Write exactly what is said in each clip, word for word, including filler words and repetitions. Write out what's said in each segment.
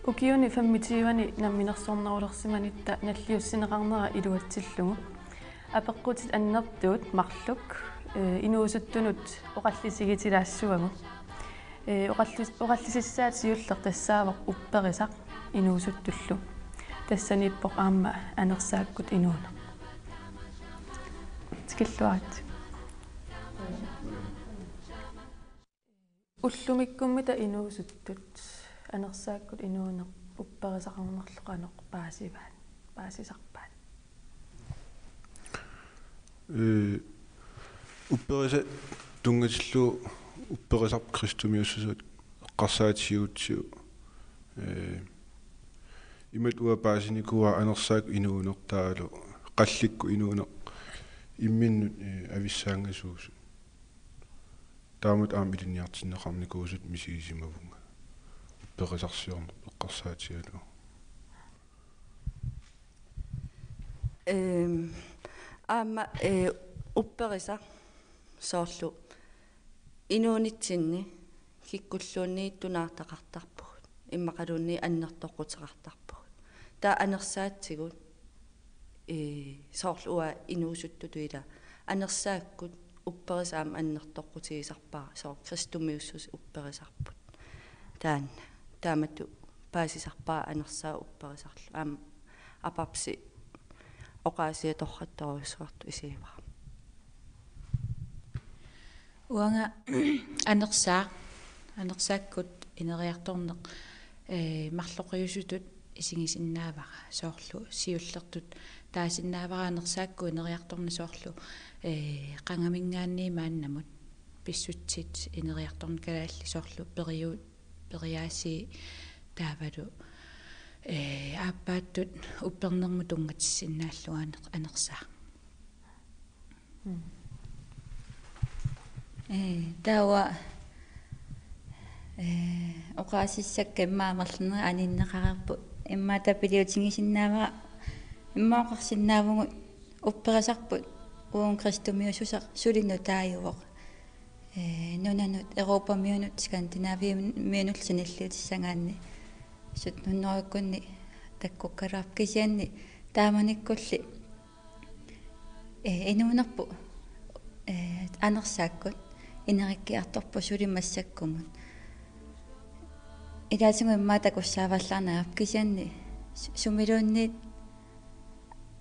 Ukiuni femogtyve-ni namminersornerulersimanitta nalliussineqarnera iluatsillugu apeqqutit annertuut marluk, eh, inuusuttunut oqallisigitilaassuagut. Eh, oqallis-, oqallisissaat siulleq tassaavoq upperisaq inuusuttullu. Tassaniippoq aamma anersaakkut inuuneq. Tikilluarit. Ullumikkummita inuusuttut anersaakkut inuuneq upperisaqarnerlu qanoq paasivaat, paasisarpaat? Ee, upperisaq tunngatillugu upperisarput kristumiussuseq eqqarsaatigigatsigu. Ee, imatut uanga paasinikuuara anersaakkut inuuneq taavalu qallikkut inuuneq imminnut, ee, avissaangasuusut. Taamatut aamma ilinniartinneqarnikuusutut misigisimavunga. Upperisarsiorneq eqqarsaatigalugu. Ehm, aamma, eh, upperisaq soorlu inuunitsinni kikkulluunniit tunaartaqartarpugut, immaqaluunniit annertoqquteqartarpugut. Taava anersaatsigut, ee, soorlu uanga inuusuttutut ila anersaakkut upperisaq aamma annertoqqutigisarpara, soorlu kristumiussuseq upperisarput. Taanna, taamatut paasisarpara anersaaq upperisarlu. Aamma Apaapsi oqaasii torrattorujussuartut isigivara. Uanga anersaaq, anersaakkut ineriartorneq, ee, marloqiusutut isigisinnaavara, soorlu siullertut taasinnaavara anersaakkut ineriartorneq soorlu, ee, qangaminngaanniit maannamut pissutsit ineriartorneq kalaallit soorlu periu-, periaasii taavalu, ee, aappaattut uppernermut tunngatissinnaallunga aner-, anersaaq. Mm. Ee, taava, ee, oqaasissakka immaqa amerlanerit aninneqareerput, immaqa tapiliutigisinnaavara, immaqa oqarsinnaavugut upperisarput uagut kristumiussuseq suli nutaajuvoq. Ee, nunanut, Europamiunut, Skandinaviamiunut sanilliutissagaanni sytten hundrede-kkunni takkukkaluarpoq, kisianni taamanikkulli, ee, inuunerput, ee, anersaakkut inerikkiartorpoq suli massakkumut. Ilaatigut immaqa takussaavallaarneq ajorpoq, kisianni su-, sumiluunniit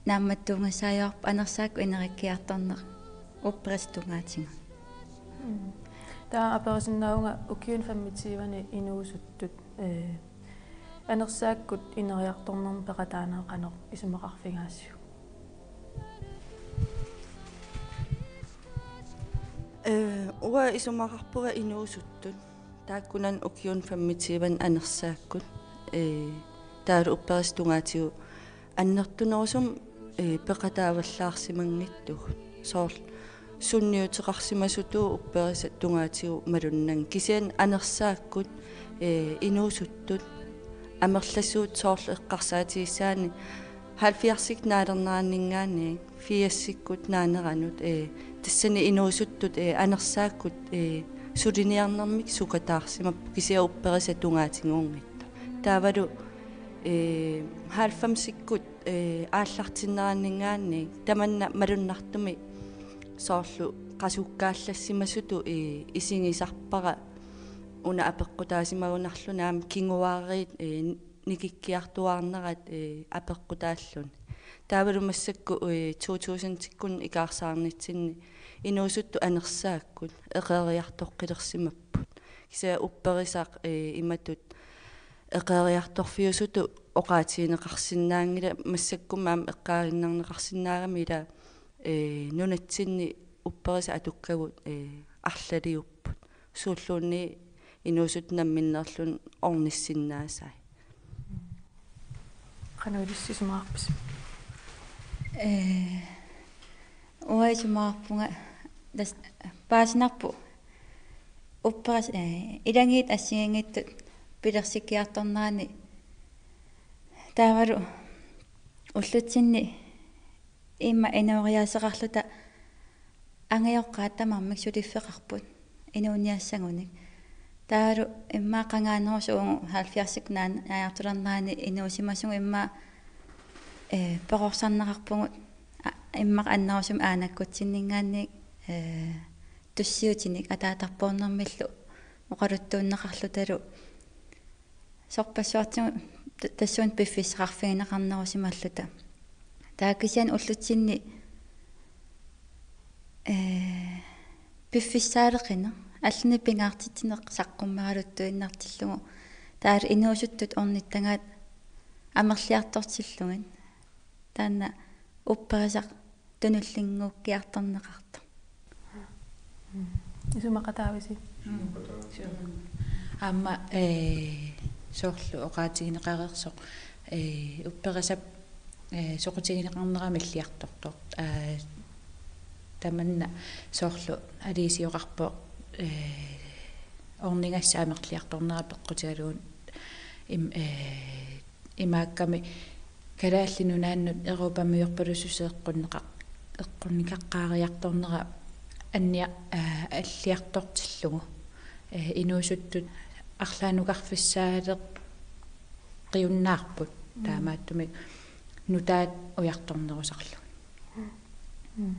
naammattuugassaajuarpoq anersaakkut inerikkiartorneq upperisaq tungaatigut. Mm. Taava aperisinnaavunga ukiuni femogtyve-ni inuusuttut, ee, anersaakkut ineriartornermut peqataaneq qanoq isumaqarfigaasiuk? Ee, uanga isumaqarpunga inuusuttut taakkunani ukiuni femogtyve-ni anersaakkut, ee, taavalu upperisaq tungaatigut annertunerusumik, ee, peqataavallaarsimanngitsugut. Soorlu sunniuteqarsimasutut upperisaq tungaatigut malunnanngilaq. Kisianni anersaakkut, ee, inuusuttut amerlasuut soorlu eqqarsaatigissaanni halvfjerdsikkut naalerneranninngaanniit firsikkut naaneranut, ee, tassani inuusuttut, ee, anersaakkut, ee, suliniarnermik sukataarsimapput kisianni upperisaq tungaatigoornittoq. Taavalu, ee, halvfemsikkut, ee, aallartinneranninngaanniit tamanna malunnartumik soorlu qasukkaallassimasutut, ee, isigisarpara una apeqqutaasimagunarluni aamma kinguaariit, ee, nikikkiartuaarnerat, ee, apeqqutaalluni. Taavalu massakkut, ee, to tusind-ikkut ikaarsaarnitsinni inuusuttut anersaakkut eqeeriartoqqilersimapput. Kisianni upperisaq, ee, imatut eqeeriartorfiusutut oqaatigineqarsinnaanngilaq, massakkummi aamma eqqaaginnarneqarsinnaagami ila, ee, nunatsinni upperisaq atukkagut, ee, arlaliupput. Suulluunniit inuusuttut namminneerluni ornissinnaasai. Qanoq ilissi isumaqarpisi? Ee, uanga isumaqarpunga tassa paasinarpoq upperisaq, ee, ilagiit assigiinngitsut pilersikkiartornerani taavalu ullutsinni immaqa inooriaaseqarluta angajoqqaat tamarmik suliffeqarput inuuniassagunik. Taavalu immaqa qangaanerusoq uagut halvfjerdsikkut naan-, naajartulernerani inuusimasugut immaqa, ee, perorsarneqarpugut, a-, immaqa annerusumik aanakkutsinninngaanniit, ee, tussiutinik ataatarpoornermillu oqaluttuunneqarlutalu sorpassuartigut ta-, tassuuna piffissaqarfigineqarnerusimalluta. Taava kisianni ullutsinni, ee, piffissaaleqineq, allanik pingaartitsineq saqqummeraluttuinnartillugu. Taavalu inuusuttut ornittagaat amerliartortillugit. Taanna upperisaq tunullinnguukkiartorneqartoq. Isumaqataavisi? Aamma, ee, soorlu oqaatigineqareersoq, ee, upperisap, ee, soqutigineqarnera milliartortoq. Aa, tamanna soorlu aliisioqarpoq, ee, ornigassaq amerliartornera peqqutigalugu im-, ee, imaakkami Kalaallit Nunaannut Europamiorpalussuseq eqqunneqa-, eqqunneqaqqaariartornera annia-, aa, alliartortillugu. Ee, inuusuttut arlaanukarfissaaleqiunnaarput. Mm. Taamaattumik nutaat ujartornerusarlugit. Mm.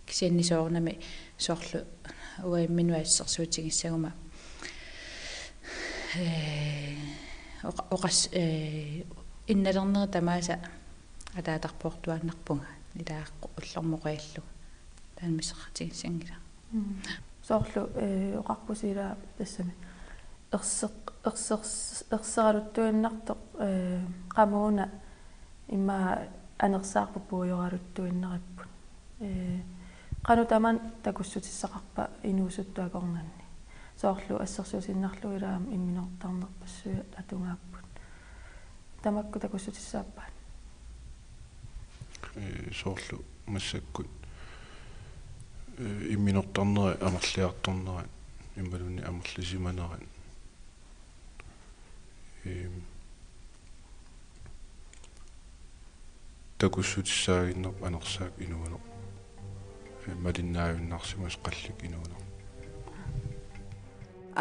Kisianni soorunami soorlu uanga imminut assersuutigissaguma, ee, oqa-, oqas-, ee, innalerneri tamaasa ataatarpoortuaannarpunga, ilaa, ullormut qujallugu. Taanna misseqqutigissanngilaq. Mm. Soorlu, ee, oqarpusi ilaa tassami erseq-, ersers-, erseraluttuinnartoq, ee, qamuuna immaqa anersaarput puigoraluttuinnaripput. Ee, qanoq tamanna takussutissaqarpa inuusuttut akornanni? Soorlu assersuutiinnarlugu ilaa aamma imminortarnerpassuit atugaapput. Tamakku takussutissaappat? Ee, soorlu massakkut, ee, imminortarnerat amerliartornerat imaluunniit amerlisimanerat. Eem, takussutissaaginnarpoq anersaap inuuneq. Ee, malinnaavinnarsimasoq qallik inuuneq.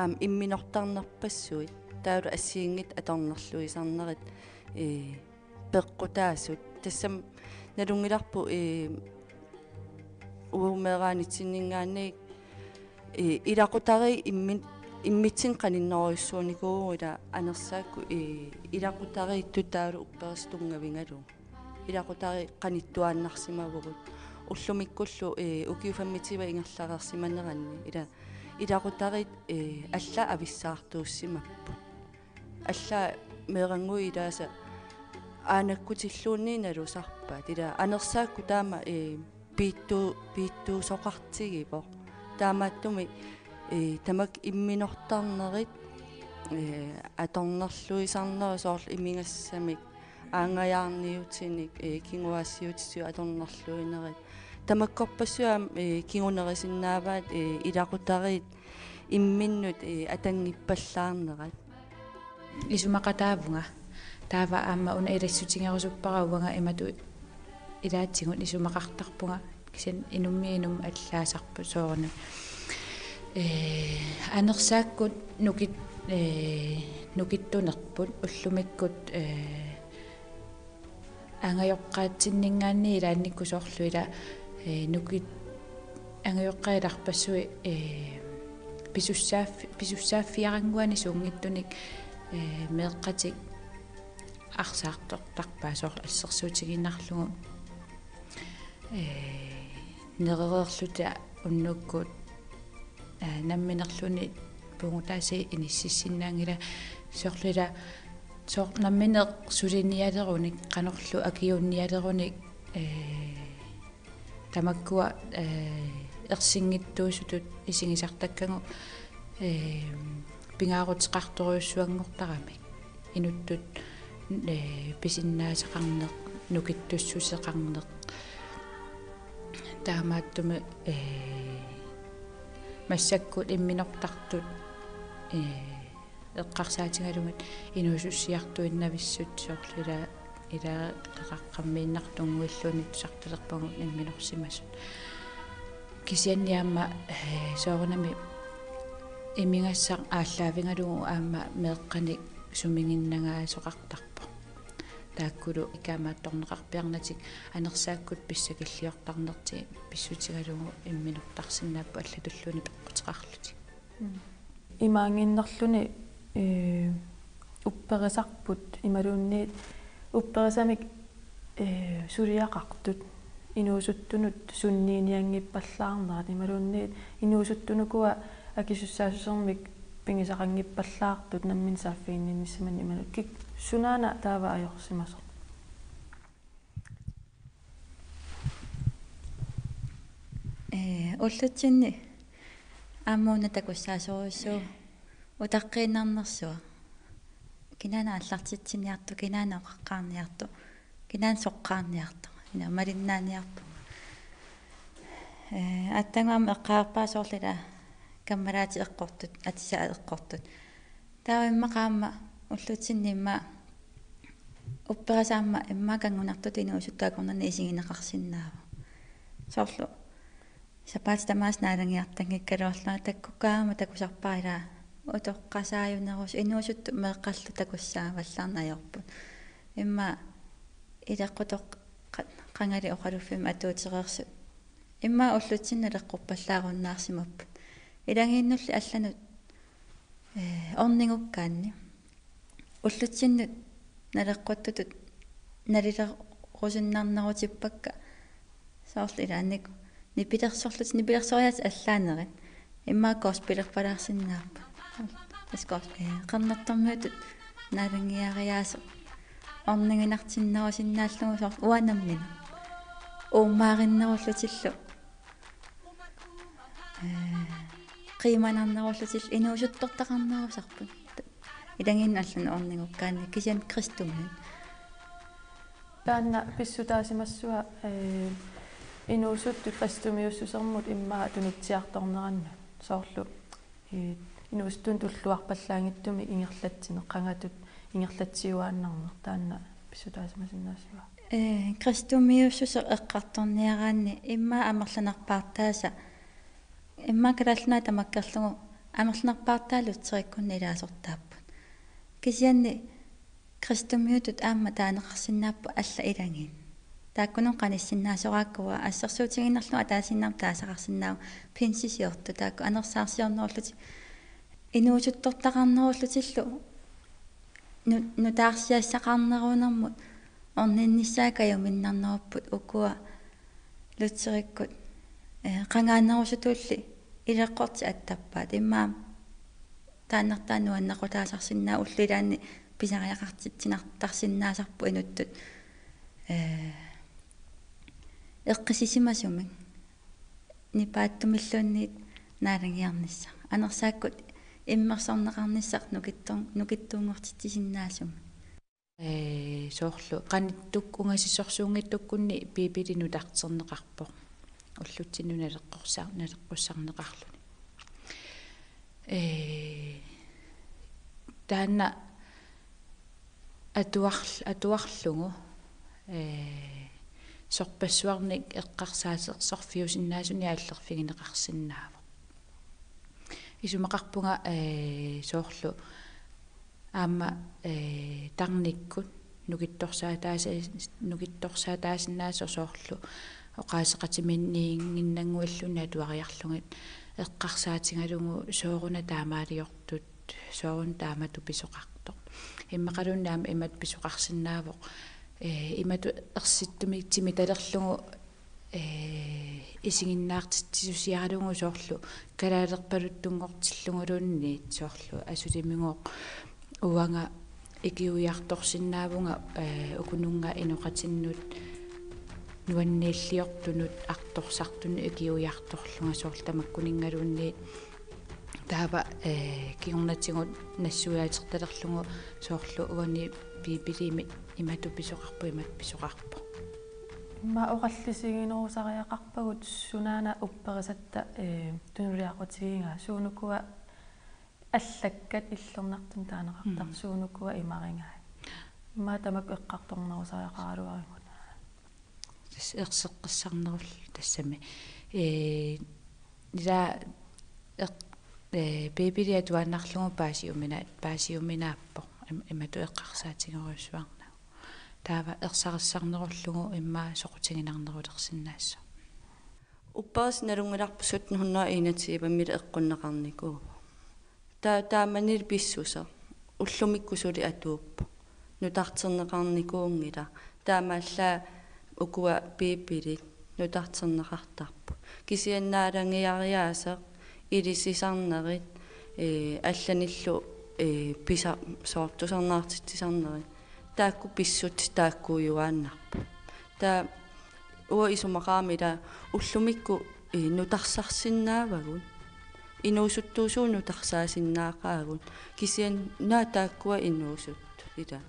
Aamma imminortarnerpassuit, taavalu assigiinngitsut atornerluisarnerit, ee, peqqutaasut. Tassami nalunngilarput, ee, uagut meeraanitsinninngaanniit, ee, ilaqutariit immi-, immitsinnut qaninnerujussuunikuuvugut ilaa anersaakkut, ee, ilaqutariittut taavalu upperisaq tunngavigalugu. Ilaqutariit qanittuaannarsimavugut. Ullumikkullu, ee, ukiut femogtyve ingerlareersimaneranni. Ilaa ilaqutariit, ee, allaat avissaartuussimapput. Allaat meerannguit ilaasa aanakkutilluunniit nalusarpaat. Ilaa anersaakkut taama, ee, piittu-, piittuusoqartigivoq. Taamaattumik, ee, tamakku imminortarnerit, ee, atornerluisarnerit soorlu imigassamik aanngajaarniutinik, ee, kinguaassiuutitigut atornerluinerit. Tamakkorpassuit aamma, ee, kingunerisinnaavaat, ee, ilaqutariit imminnut, ee, atanngippallaarnerat. Isumaqataavunga. Taava aamma una ilassutigerusuppara uanga imatut ilaatigut isumaqartarpunga kisianni inummiit inummut allaasarput soorunami. Ee, anersaakkut nukit-, ee, nukittunerput ullumikkut, ee, angajoqqaatsinninngaanniit ilaannikkut soorlu ilaa, ee, nukit-, angajoqqaat ilarpassui, ee, pisussaaffi-, pisussaaffiarannguanik suunngitsunik, ee, meeqqatik arsaartortarpaat soorlu assersuutigiinnarlugu, ee, nerereerluta unnukkut, ee, namminerluni puugutaasiit inississinnaanngilaq soorlu ilaa soorlu nammineq sulinialerunik, qanorlu akiuunnialerunik, ee, tamakkua, ee, ersinngitsuusutut isigisartakkagut, ee, pingaaruteqartorujussuanngortaramik. Inuttut, ee, pisinnaasaqarneq, nukittussuseqarneq. Taamaattumik, ee, massakkut imminortartut, ee, eqqarsaatigalugit inuusussiartuinnavissut soorlu ilaa, ilaa qeqaqqammiinnartut tunngaviluunniit tusartalerpagut imminorsimasut. Kisianni aamma, ee, soorunami Imigassaq aallaavigalugu aamma meeqqanik sumiginnagaasoqartarpoq. Taakkulu ikamaattorneqarpiarnatik anersaakkut pissakilliortarnertik pissutigalugu imminortarsinnaapput allatulluunniit peqquteqarlutik. Imaannginnarluni, ee, upperisarput imaluunniit upperisamik, ee, suliaqartut inuusuttunut sunniinianngippallaarnerat imaluunniit inuusuttunukua akisussaassusermik pigisaqanngippallaartut nammineq saaffiginninnissaminnik imaluunniit kik-, sunaana taava ajorsimasoq? Ee, ullutsinni aamma una takussaasorujussuuvoq utaqqiinnarnersuaq. Kinaana aallartitsiniartoq, kinaana oqaqqaarniartoq, kinaana soqqaarniartoq, ina malinnaaniarpunga. Ee, aatsaannguaq aamma eqqaarpaa soorlu ila kammalaatit eqqortut, atisaat eqqortut. Taava immaqa aamma ullutsinni immaqa upperisaat aamma immaqa kanngunartutut inuusuttut akornanni isigineqarsinnaavoq. Soorlu sapaatip tamaasa naalagiartanngikkaluarlunga takkukkaangama takusarpara ila utoqqasaajunerus inuusuttut meeqqallu takussaavallaarneq ajorput. Immaqa ileqqutoq qa-, qangali oqaluffimmi atuutereersut. Immaqa ullutsinni naleqquppallaarunnaarsimapput. Ilagiinnulli allanut, ee, ornigukkaanni. Ullutsinnut naleqquttutut nalilerusunnarnerutippakka soorlu ilaannikkut nipilersorlutik, nipilersoriaaseq allaanerit. Immaqa gospellerpalaarsinnaapput. Tassa gos-, ee, qernertormiutut naalagiariaaseq orniginartinnerusinnaallugu soorlu uanga nammineq. Uummaarinnerullutillu. Ee, qiimanarnerullutillu inuusuttortaqarnerusarput. Ilagiinnut allanut ornigukkaanni kisianni kristumiut. Taanna pissutaasimassava, ee, inuusuttut kristumiussusermut immaqa tunitsiartornerannut. Soorlu, ee, inuusuttunut tulluarpallaanngitsumik ingerlatsineq, qangatut ingerlatsiuaannarneq, taanna pissutaasimasinnaassava? Ee, kristumiussuseq eqqartorniaraanni immaqa amerlanerpaartaasa, immaqa Kalaallit Nunaat tamakkerlugu amerlanerpaartaat lutherikkunni ilaasortaapput. Kisianni kristumiutut aamma taaneqarsinnaapput allat ilagiit. Taakkununnga qanissinnaasoraakkua assersuutigiinnarlugu ataasiinnarmik taasaqarsinnaavoq pinsisiortut taakku anersaarsiornerullutik inuusuttortaqarnerullutillu nu-, nutaarsiassaqarnerunermut orninnissaat kajuminnarnerupput ukua lutherikkut, ee, qangaanerusutulli ileqqortit attappaat immaqa taannartaa nuannequtaasarsinnaavoq ullut ilaanni pisariaqartitsinartarsinnaasarput inuttut, ee, eqqissisimasumik. Nipaattumilluunniit naalagiarnissaq. Anersaakkut immersorneqarnissaq nukittu-, nukittuunngortitsisinnaasumik. Ee, soorlu qanittukkut ungasisorsuunngittukkunni Biibili nutarterneqarpoq. Ullutsinnut naleqqorsa-, naleqqussarneqarluni. Ee, taanna atuar-, atuarlugu, ee, sorpassuarnik eqqarsaatersorfiusinnaasunik aallerfigineqarsinnaavoq. Isumaqarpunga, ee, soorlu aamma, ee, tarnikkut nukittorsaataasa-, nukittorsaataasinnaasoq soorlu oqaaseqatiminniinnginnannguilluunniit atuariarlugit eqqarsaatigalugu sooruna taamaaliortut, sooruna taamatut pisoqartoq. Immaqaluunniit aamma imatut pisoqarsinnaavoq, ee, imatut ersittumik timitalerlugu, ee, isiginnaartitsisusiaralugu soorlu kalaalerpaluttunngortilluguluunniit soorlu asulimigooq uanga ikiuiartorsinnaavunga, ee, ukununnga inoqatinnut nuanniilliortunut artorsartunut ikiuiartorlunga soorlu tamakkuninngaluunniit taava, ee, kingornatigut nassuiaatertalerlugu soorlu uani Biibilimi imatut pisoqarpoq, imatut pisoqarpoq. Immaqa oqallisiginerusariaqarpagut sunaana upperisatta, ee, tunuliaqutigigaa, suunukua allakkat illernartunut taaneqartartut, mm, suunukua imarigai. Immaqa tamakku eqqartornerusariaqaraluarigut. Tassa erseqqissarnerullugu tassami. Ee, ila eq-, Ee, Biibili atuaannarlugu paasiumina-, paasiuminaappoq im-, imatut eqqarsaatigerujussuarnagu. Taava ersarissarnerullugu immaqa soqutiginarnerulersinnaasoq. Upperisaq nalunngilarput sytten hundrede enogtyvemili eqqunneqarnikuuvoq. Ta-, taamanilu pissuseq. Ullumikkut suli atuuppoq. Nutarterneqarnikuunngilaq. Taamaallaat ukua Biibilit nutarterneqartarput. Kisianni naalagiariaaseq, ilisisarnerit, ee, allanillu, ee, pisa-, soorlu tusarnaartitsisarnerit. Taakku pissutsit taakkuujuaannarput. Taava uanga isumaqarama ila ullumikkut, ee, nutarsarsinnaavagut. Inuusuttuusut nutarsaasinnaaqaagut. Kisianni naak taakkua inuusuttut ila.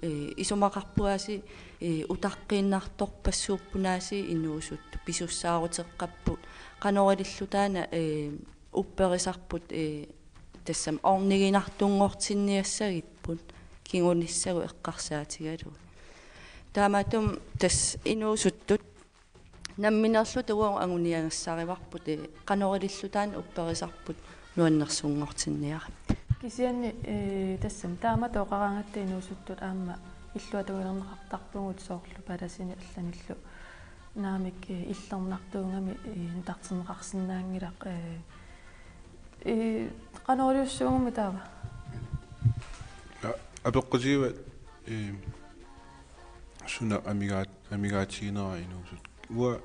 Ee, isumaqarpunga aasiit, ee, utaqqiinnartorpassuupput aasiit inuusuttut pisussaaruteqqapput. Qanoq ililluta taanna, ee, upperisarput, ee, tassami orniginartunngortinniassagipput kingunissagut eqqarsaatigalugit. Taamaattumik tassa inuusuttut nammineerluta uagut anguniagassarivarput, ee, qanoq ililluta taanna upperisarput nuannersunngortinniaripput. Kisianni, ee, tassami taamatut oqaraangatta inuusuttut aamma illuatungiliorneqartarpugut soorlu palasini allanillu naamik, ee, illernartuugami, ee, nutarterneqarsinnaanngilaq, ee, ee, qanoq iliussuugummi taava? Ja, apeqqutigivat, ee, suna amigaat-, amigaatiginera inuusuttut. Uanga,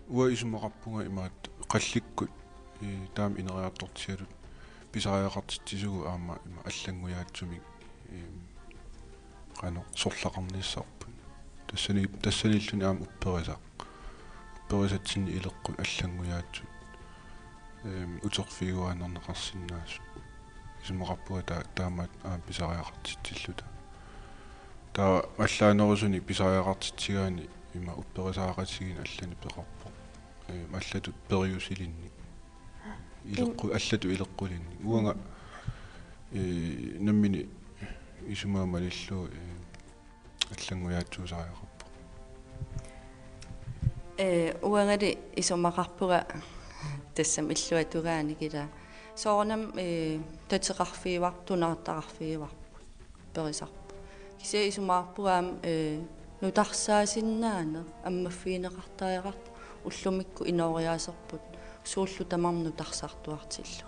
uanga isumaqarpunga imaattoq qallikkut, ee, taama ineriartortigalugit pisariaqartitsisugut aamma ima allanngujaatsumik, ee, qanoq sorlaqarnissarput. Tassani-, tassaniilluni aamma upperisaq. Upperisatsinni ileqqut allanngujaatsut. Ee, uterfigiuaannarneqarsinnaasut. Isumaqarpunga taa-, taamaat aamma pisariaqartitsilluta. Taava allaanerusunik pisariaqartitsigaanni ima upperisaqatigiinneq allanik peqarpoq. Ee, allatut periusilinnik. Ileqqu-, allatut ileqqulinnik. Uanga, ee, nammineq isumaga malillugu, ee, allanngujaatsuusariaqarpoq. Ee, uangali isumaqarpunga tassami illuatungaanik ila. Soorunami, ee, tateqarfigivarput, tunaartaqarfigivarput, upperisarput. Kisianni isumaqarpunga aamma, ee, nutarsaasinnaaneq ammaffigineqartariaqartoq ullumikkut inooriaaserput suullu tamarmik nutarsartuartillugit.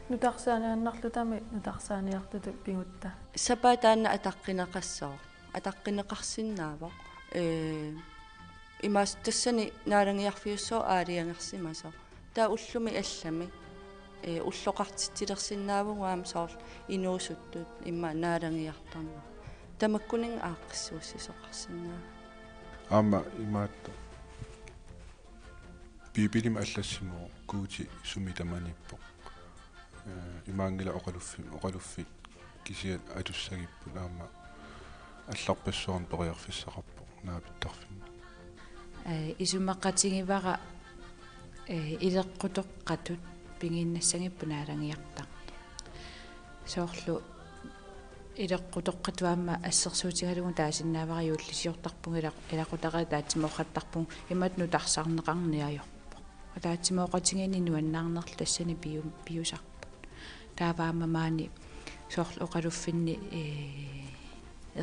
Nutarsaaniaannarlutami nutarsaaniartutut pigutta. Sapaat taanna ataqqineqassaaq. Ataqqineqarsinnaavoq. Ee, imaas tassani naalagiarfiussaaq aalajangersimasoq. Taava ullumi allami, ee, ulloqartitsilersinnaavugut aamma soorlu inuusuttut immaqa naalagiartarnerat. Tamakkuninnga aaqqissuussisoqarsinnaavoq. Aamma imaattoq. Biibilimi allassimavoq Guuti sumi tamaniippoq. Ee, imaanngilaq oqaluffimmi, oqaluffik kisiat atussagipput aamma allarpassuarnik periarfissaqarpoq naapittarfimmi. Ee, isumaqatigivara, ee, ileqqutoqqatut pigiinnassagipput naalagiartarneq. Soorlu ileqqutoqqatut aamma assersuutigalugu taasinnaavara juullisiortarpugut ilaq-, ilaqutariit ataatsimoortarpugut imatut nutarsarneqarneq ajorpoq. Ataatsimooqatigiinni nuannaarnerlu tassani piu-, piusarput. Taava aamma maani soorlu oqaluffinni, ee,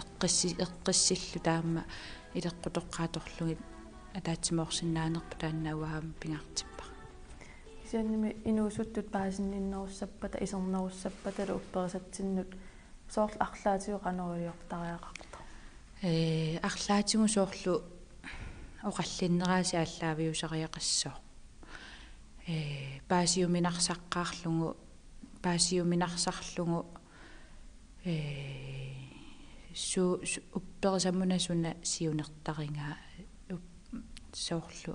eqqissi-, eqqissilluta aamma ileqqutoqqat atorlugit ataatsimoorsinnaanerput taanna uanga aamma pingaartippara. Kisiannimi inuusuttut paasinninnerussappata, isernerussappatalu upperisatsinnut soorlu arlaatigut qanoq iliortariaqartoq? Ee, arlaatigut soorlu oqallinnerasi aallaaviusariaqassaaq. Ee, paasiuminarsaqqaarlugu, paasiuminarsarlugu, ee, su-, su-, upperisamuna suna siunertarigaa, up-, soorlu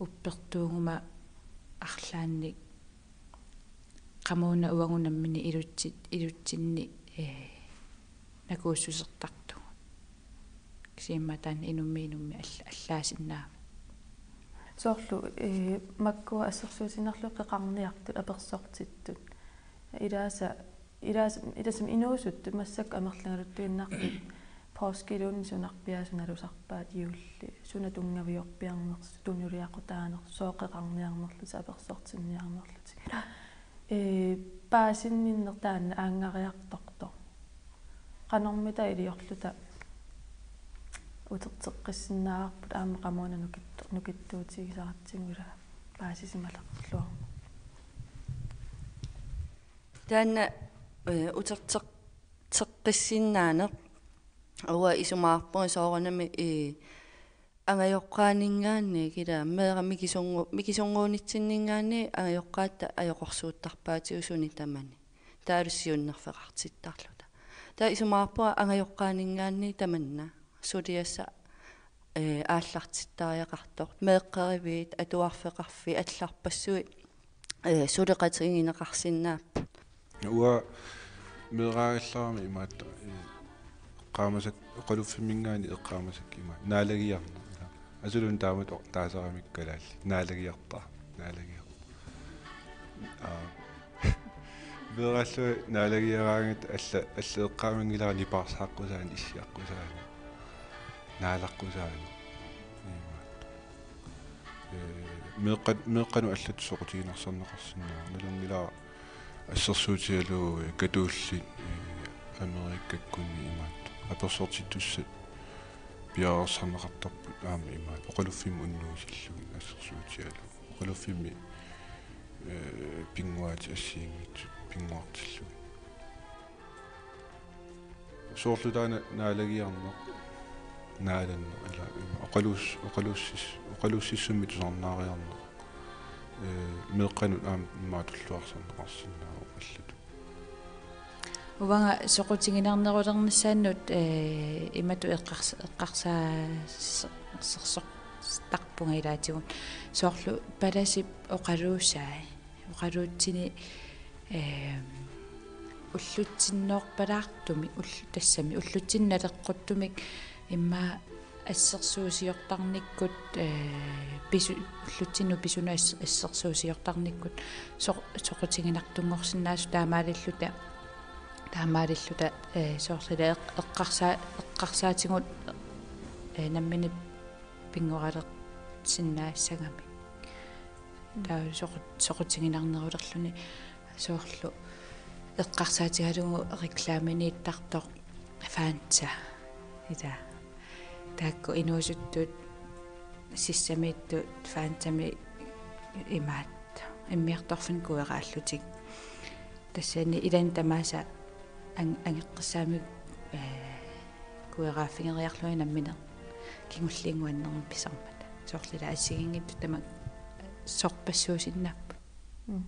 uppertuuguma arlaannik qamuuna uagut nammineq ilutsi-, ilutsinni, ee, nakuussusertartugut. Kisianni taanna inummit inummit alla-, allaasinnaavoq. Soorlu, ee, makkua assersuutigiinnarlugit qeqarniartut apersortittut. Ilaasa, ilaasa, ilaasa inuusuttut massakkut amerligaluttuinnartut Forskilluunniit sunarpiaasunalusarpaat juulli, suna tunngaviorpiarnersoq, tunuliaqutaanersoq, sooqeqarniarnerlutik, apersortinniarnerlutik. Ee, paasinninneq taanna aanngariartortoq. Qanormita iliorluta uterteqqissinnaavarput aamma qamuuna nukittu-, nukittuutigisaratsigu ila paasisimalerluarmat. Taanna, ee, uterteq-, teqqissinnaaneq uanga isumaqarpunga soorunami, ee, angajoqqaaninngaanniit, kila meeraq mikisunngu-, mikisunnguunitsinninngaanniit angajoqqaatta ajoqersuuttarpaatigut suni tamani. Taavalu siunnerfeqartittarluta. Taava isumaqarpunga angajoqqaaninngaanniit tamanna suliassaq, ee, aallartittariaqartoq. Meeqqeriviit, atuarfeqarfiit, allarpassuit, ee, suleqatigineqarsinnaapput. Uanga meeraagallarama imaattoq, ee, eqqaamasakka, oqaluffimminngaanniit eqqaamasakka imaattoq naalagiarneq, ila. Asuluunniit taamatut taasaramikkit kalaallit. Naalagiartaq. Naalagiartaq. Aa. Meeraallunga naalagiaraangata alla, alla eqqaamanngilara nipaarsaaqqusaaneq, issiaqqusaaneq, naalaqqusaannik. Imaattoq. Ee, meeqqat-, meeqqanut allatut soqutiginarsorneqarsinnaavoq. Nalunngilara assersuutigalugu, ee, katuullit, ee, Amerikakkunni imaattoq apersortittussat piareersarneqartarput aamma imaattoq oqaluffimmi unnuisillugit assersuutigalugu. Oqaluffimmi, ee, pinnguaatit assigiinngitsut pinnguartillugit. Soorlu taanna naalagiarneq, naalanneq, ila, ima, oqaluus-, oqaluussis-, oqaluussissummik tusarnaariarneq, ee, meeqqanut aamma immaqa tulluarsarneqarsinnaavoq allatut. Uanga soqutiginarnerulernissaannut, ee, imatut eqqars-, eqqarsaa-, s-, sersortarpunga ilaatigut. Soorlu palasip oqaluusai. Oqaluutsini, ehm, ullutsinnoorpalaartumik, ull-, tassami ullutsinni naleqquttumik immaqa assersuusiortarnikkut, eh, pisu-, ullutsinnut pisunut as-, assersuusiortarnikkut soq-, soqutiginartunngorsinnaasut taamaalilluta, taamaalilluta, eh, soorlu ila eq-, eqqarsaa-, eqqarsaatigut, eh, nammineq pinngualersinnaassagami. Taava soqut-, soqutiginarnerulerluni soorlu eqqarsaatigalugu reklaminiittartoq Fanta. Ila. Taakku inuusuttut sissamiittut Fantamik imaattoq. Immiartorfinnut kueraallutik. Tassani ilani tamaasa an-, angeqqissaamik, ee, kueraaffigeriarlugit nammineq kingulliit nuannermik pisarmata. Soorlu ila assigiinngitsut tamakku sorpassuusinnaapput. Mm.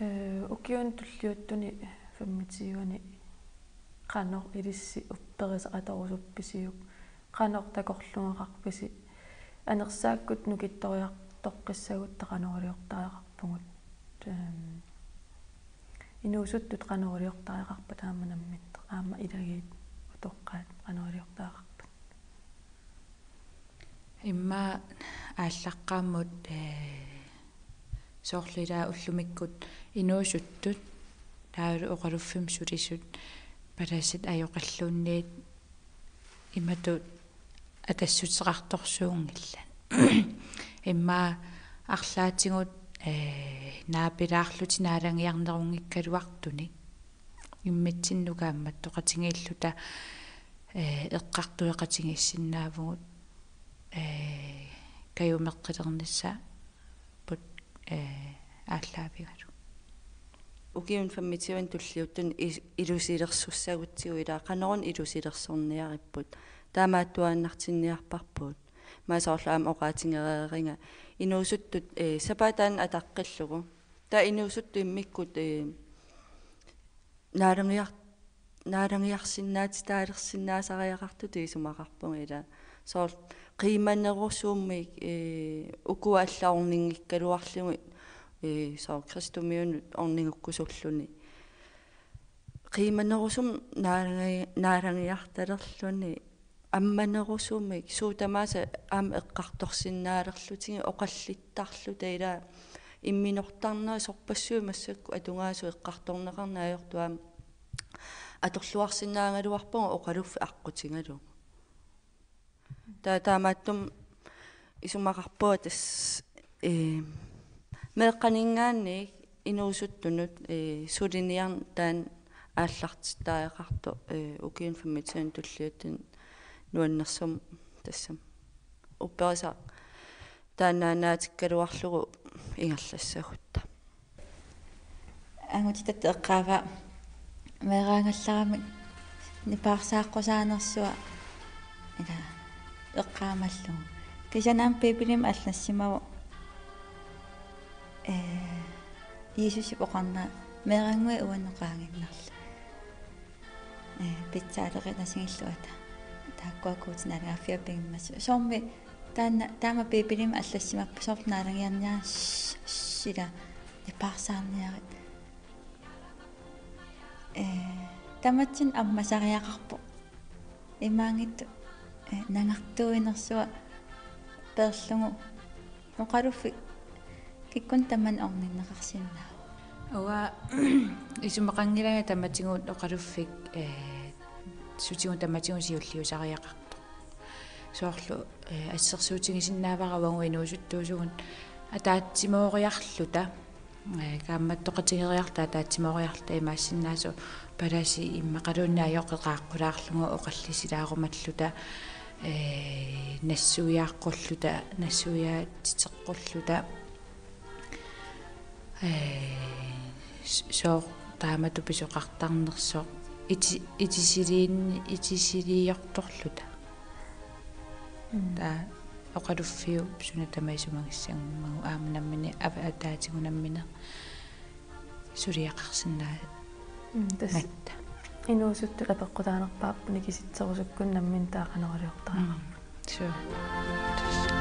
Ee, ukiuni tulliuttuni femogtyveni qanoq ilissi upperisaq atorusuppisiuk? Qanoq takorluugaqarpisi? Anersaakkut nukittoriartoqqissagutta qanoq iliortariaqarpugut? Ehm, inuusuttut qanoq iliortariaqarpat aamma nammineq, aamma ilagiit utoqqaat qanoq iliortariaqarpat? Immaqa aallaqqaammut, ee, soorlu ila ullumikkut inuusuttut, taavalu oqaluffimmi sulisut, palasit ajoqilluunniit imatut atassuteqartorsuunngillat. Immaqa arlaatigut, ee, naapilaarlutik naalagiarnerunngikkaluartunik immitsinnut kaammattoqatigiilluta, ee, eqqartueqatigiissinnaavugut, ee, kajumeqqilernissaapput, ee, aallaavigalugu. Ukiuni femogtyveni tulliuttuni is-, ilusilersussagutsigu, ila qanoruna ilusilersorniaripput? Taamaattuaannartinniarparput. Maani soorlu aamma oqaatigereeriga inuusuttut, ee, sapaatip-akunnera ataqqillugu. Taava inuusuttut immikkut, ee, naalagiar-, naalagiarsinnaatitaalersugut isumaqarpunga, ila. Soorlu qiimanerusummik, ee, ukua allat orninngikkaluarlugit, ee, soorlu kristumiunut ornigukkusulluni. Qiimanerusumik naalagi-, naalagiartalerluni ammanerusumik suut tamaasa aamma eqqartorsinnaalerlutigit oqallittarluta, ila imminortarnerit sorpassuit massakkut atugaasut eqqartorneqarneq ajortut aamma atorluarsinnaagaluarpagut oqaluffik aqqutigalugu. Taa taamaattumik isumaqarpunga tassa, ee, meeqqaninngaanniit inuusuttunut, ee, suliniarneq taanna aallartittariaqartoq, ee, ukiuni femogtyve tulliuttuni nuannersormat tassami. Upperisaq taannaannaatikkaluarlugu ingerlassagutta. Angutitatta eqqaavaa meeraagallaramik nipaarsaaqqusaanersua ila eqqaamallugu. Kisianni aamma Biibilimi allassimavoq, ee, Jiisusip oqarnera meerannguit uannut qaanginnarlugit. Ee, pitsaaleqit nasigilluata. Taakkua Guutip naalagaaffia pigimmassuk. Soormi taanna, taama Biibilimi allassimappat soorlu naalagiarniarneq sh-, sh-, ila nipaarsaarniarit. Ee, tamatsinnut ammasariaqarpoq. Imaanngitsoq, ee, nangartuuinersua peerlugu oqaluffik kikkunnut tamanut orninneqarsinnaavoq. Uanga isumaqanngilanga tamatigut oqaluffik, ee, sutigut tamatigut siulliusariaqartoq. Soorlu, ee, assersuutigisinnaavara uagut inuusuttuusugut ataatsimooriarluta, ee, kaammattoqatigeeriarluta ataatsimooriarluta imaassinnaasoq palasi immaqaluunniit ajoqeqaaqqulaarlugu oqallisilaarumalluta, ee, nassuiaaqqulluta, nassuiaatiteqqulluta, ee, s-, sooq taamatut pisoqartarnersoq iti-, itisiliin-, itisiliiortorluta. Mm. Taava oqaluffiup suna tamaat isumagissagummagu aamma nammineq ava-, ataatigut nammineq suliaqarsinnaagatta. Mm, tassa inuusuttut apeqqutaanerpaarput nikisitserusukkunik nammineq taava qanoq iliortariaqarpa. Mm. Suu. Tassa.